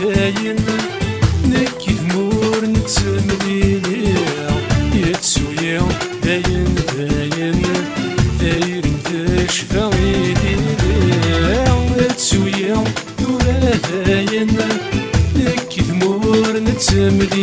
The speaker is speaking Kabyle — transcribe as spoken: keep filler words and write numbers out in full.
Dayen, nekk d mur nettemlili, yettu-yi dayen, dayen, tayri-m tecfa ilili, yettu-yi tura dayen, nekk d mur nettemlili.